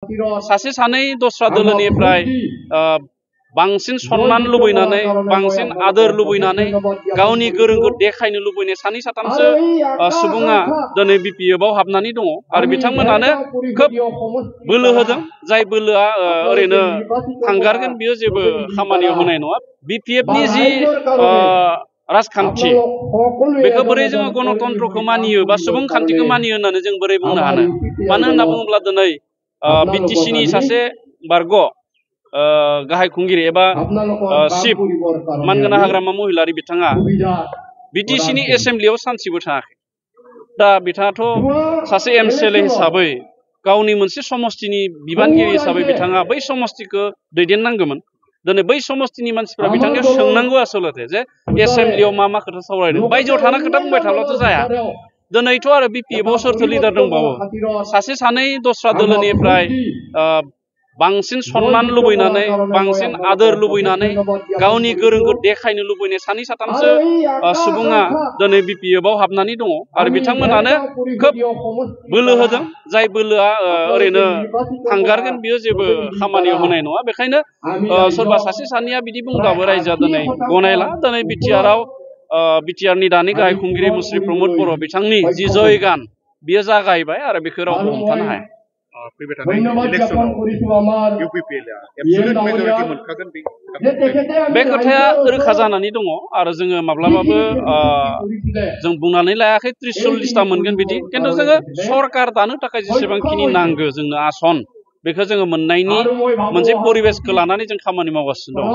सासे सानै दस्रा दोलोनिफ्राय बांसिन सन्मान लुबैनानै बांसिन आदर लुबैनानै गावनि गोरोंखौ देखायनो लुबैनाय सानै साथामसो सुबुङा दिनै बिपिएफआव हाबनानै दङ आरो बिथांमोनानो खोब बोलो होदों जाय बोलोआ ओरैनो थांगारगोन बियो जेबो खामानियाव होनाय नङा बिपिएफनि जि राजखान्थि बेखौ बोरै जोङो गणतन्त्रखौ मानियो बा सुबुंखान्थिखौ मानियो होननानै जों बोरै बुंनो हानो मानो होनना बुङोब्ला दिनै बिटिसिनि सासे बारग' गाहाय खुंगिरि एबा चिफ मानगोनां हाग्रामा महिलारि बिथाङा बिटिसिनि एसेम्ब्लियाव सानसेबो थाङाखै दा बिथाङाथ' सासे एमसिएलए हिसाबै गावनि मोनसे समस्तिनि बिबानगिरि हिसाबै बिथाङा बै समस्तिखौ दैदेननांगौमोन दिनै बै समस्तिनि मानसिफ्रा बिथांनियाव सोंनांगौ आसलथे जे एसेम्ब्लियाव मा खोथा सावरायदों बायजोआव थाना खोथा बुंबाय थाब्लाथ' जाया दिनैथ' आरो बिपिएफआव सोरथो लिडार दंबावो सासे सानै दस्रा दोलोनिफ्राय बांसिन सन्मान लुबैनानै बांसिन आदर लुबैनानै गावनि गोरोंखौ देखायनो लुबैनाय सानै साथामसो सुबुङा दिनै बिपिएफआव हाबनानै दङ आरो बिथांमोनानो खोब बोलो होदों जाय बोलोआ ओरैनो थांगारगोन बियो जेबो खामानियाव होनाय नङा बेखायनो सोरबा सासे सानैया बिदि बुंब्लाबो रायजोआ दिनै गनायला दिनै बिटिआरनि दानि गाहाय खुंगिरि मुस्रि प्रमद बर' बिथांनि जि जयगान बियो जागायबाय आरो बेखौ रावबो हमथानो हाया फैबाय थानाय इलेक्सनाव बे खोथाया रोखा जानानै दङ आरो जोङो माब्लाबाबो जों बुंनानै लायाखै 30-40टा मोनगोन बिदि खिन्थु जोङो सरकार दानो थाखाय जेसेबांखिनि नांगौ जोंनो आसन बेखौ जोङो मोननायनि मोनसे परिबेसखौ लानानै जों खामानि मावगासिनो दं